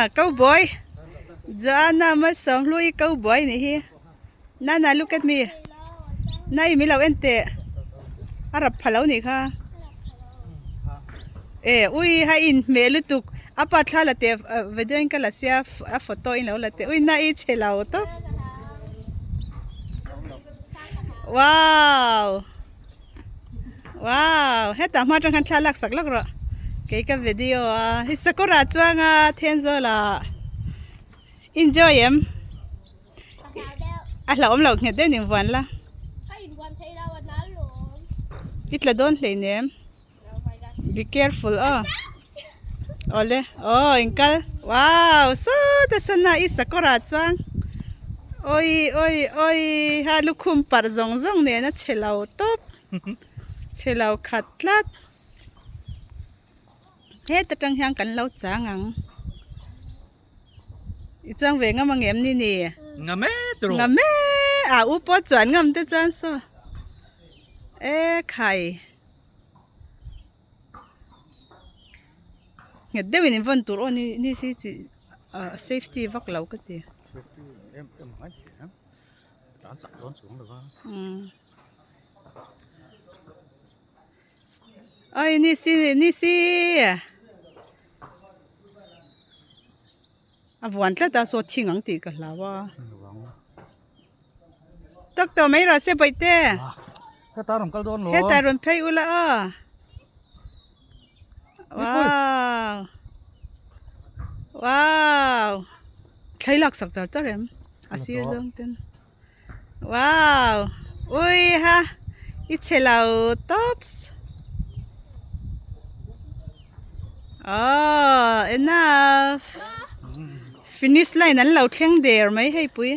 Cowboy. Joanna Malsawmhlui cowboy nih hi. Nana look at me. Nai min lo en teh. A rap pha lo nih kha. E ui ha in hmeh lutuk a pa thla la teh video in ka la sia a photo in lo la teh ui na i chhe lo tawp. Wow. Wow hetah hma atang khan thla lak sak lawk rawh kei ka video a hi sakawr ah chuang a Thenzawl ah enjoy em a hlauhawm loh nghet deuhin invuan la i tla dawn hleinem be careful aw awle aw inkal wow sawta sana i sakawr ah chuang awi awi awi ha lukhum parh zawng zawng nen a chhe lo tawp chhe lo khat tlat heta tang hian kan lo chang ang i chuang ve ngam ang em ni ni ngam e tawh ngam e a u pawh chuan ngam te chuan saw e khai. Nghet deuhin in vawn tur aw ni ni hi chi ah safety vak lo ka ti. Safety em em ngai hle a tlan chak dawn chuang lo va. Umm oi ni si ni si a vuan tlat a saw thing ang tih ka hlau a. Tak tawh mai rawh se bawihte. Heta rawn kal dawn lo. Heta rawn phei ula aw. Wow. Wow. Thlai lak sak char char em. A sir zawng ten. Wow. Ui ha. I chhe lo tops. Oh, enough. Finish line an lo thleng der mai hei pui.